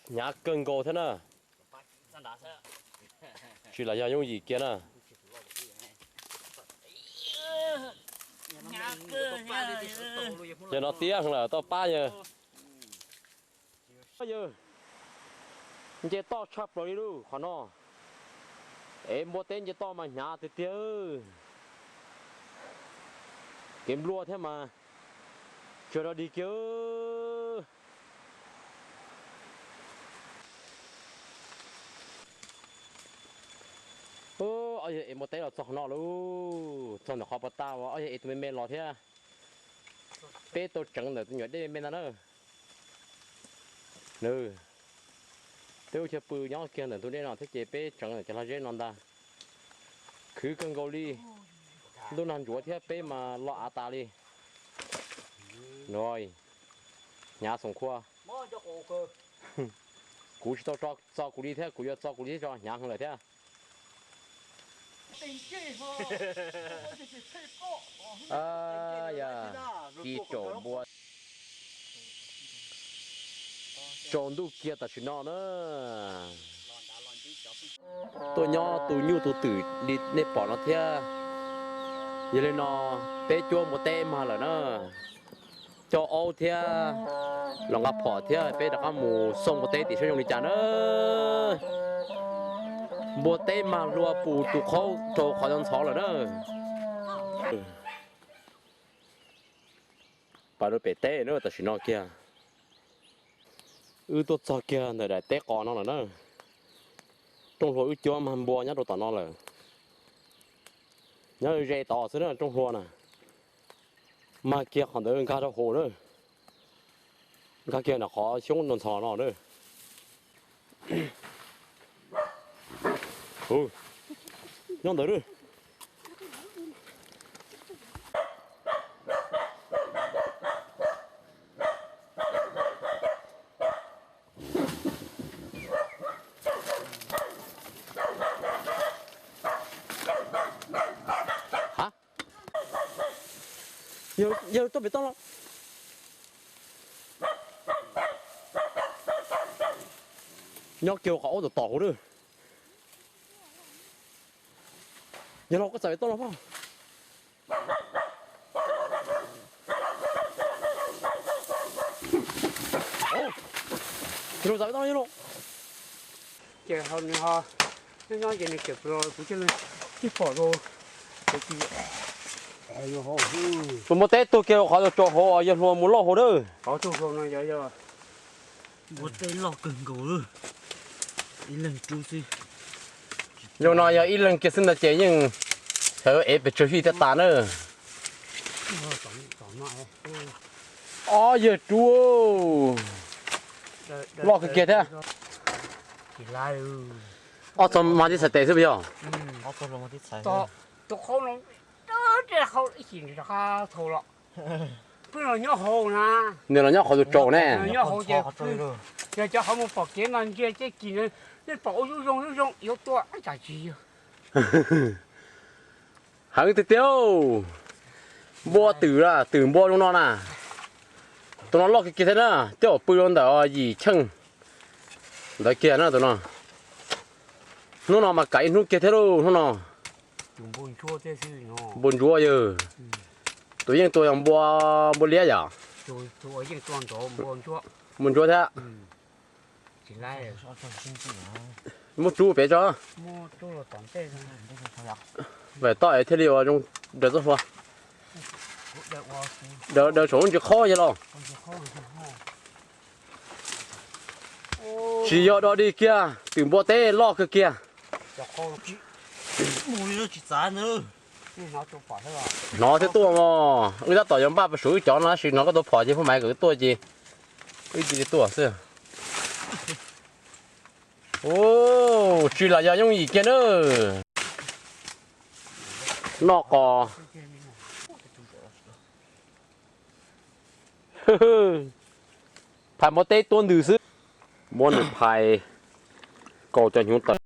Hnyav kawg nkaus thiab na. Tsis lam yog yooj yim kiag na. Yog no tiag lawm toj pab yawg. Yawg, nce toj tshaj plaws li lauj qhov no. Es npua teb nce toj mas hnyav tiag tiag. Kev nplua thiab mas tsuag rau dig kiag. Ob yawg es npua teb los txog qhov no lauj, txog ntawm qhov pas tag uas ob yawg es tus me me los thiab. Peb tau tseev ntawm tus nyuam dej me me ntag na. Nws, peb ua chaw pw nyob kiag ntawm ntug dej no thiab ces peb tseev ntawm cov lag zeb no ntag. Khwv kawg nkaus li, ntuj nag ntsuav thiab peb mas lo av tas li. Nws, hnyav xoom khua. Kuv tsis tau tso txo kuv li thiab, kuv yuav txo kuv li thiab tso hnyav heev lawm thiab. Yog ci tsaum npua tsaus ntuj kiag tam sim no na. Tuaj nyob tu nyuj tu twm li nej pom no thiab. Yog li no peb cuab npua teb mag lawm na. Coj aub thiab los nqa phom thiab peb rov qab mus xauj npua teb tim saib zoo li cas na. Npua teb mag hlua pus tus qhaub rau qhov ntxhov lawm na. Pas rau pem teb na tam sim no kiag. Wb tuaj txog kiag ntawm daim teb qos no lawm na. Rooj hlua wb cuab mag npua nyob rau tom no lawm. Nyob ze tod xwb na rooj hlua na. Mag kiag qhov ntawd nkag rau hauv na. Nkag kiag ntawm qhov xyoob no ntxhov no na. Nyob ntawd. Yawg tuaj pem toj los. Nyob kiag qhov ub tom tom hauv na. Yawg los koj txawm pem toj los pog. Yawg los txawm pem toj los yawg los. Ces ho nws ho nyob nyob ces nws tseem los kuv thiaj pom rau. Tus npua teb tuag kiag qhov tsaus hauv yawg hluas mus loj hauv dawb. Qhov tsaus hauv no yog yog npua teb loj kawg nkaus, ib leeg rub xwb. Yog no yog ib leeg kiag xwb ntag ces yeej sawv ev pes tsawg fij thiaj tas na. Ob yawg rub loj kawg kiag thiab. Ob txog mas tib txhais tes xwb puas yog? Tus qhov no, ib chim rov qab thau los. Pheej los nyob hauv na. Nws los nyob qhov tus tsaus ne. Nyob hauv ces yog cov qhov mus pom kev mas ntsia ces kis nej pom ua zoo zoo zoo yuav tua cas tsis yog. Heev tiag tiag. Npua twm, twm npua zoo no na. Tus no loj kiag kiag thiab na, coj pw rau ntawm yim cheej ntawd kiag na tus no. Hnub no mas kam ib hnub kiag thiab lauj hnub no. Npua ntsuab yawg. Tus yeej tua yog npua, npua liab yom? Npua ntsuab thiab. Muab rub pem tso. Vam toj es thiaj li ua zoo daws txoj hlua. Daws saum lub ntsis qhob yog los? Tsis yog dog dig kiag, twm npua teb loj kawg kiag. Hnov thiab tuaj mog, wb tab tom yuav npaj pas suav wb cov no tab sis hnov koj tua phom ces phooj ywg kom wb tuaj ces wb cia li tuaj xwb. Tsis lam yog yooj yim kiag na. Noj qos. Phais npua teb tuab ntws xwb. Muab nws phais kaus cov hnyuv tawm.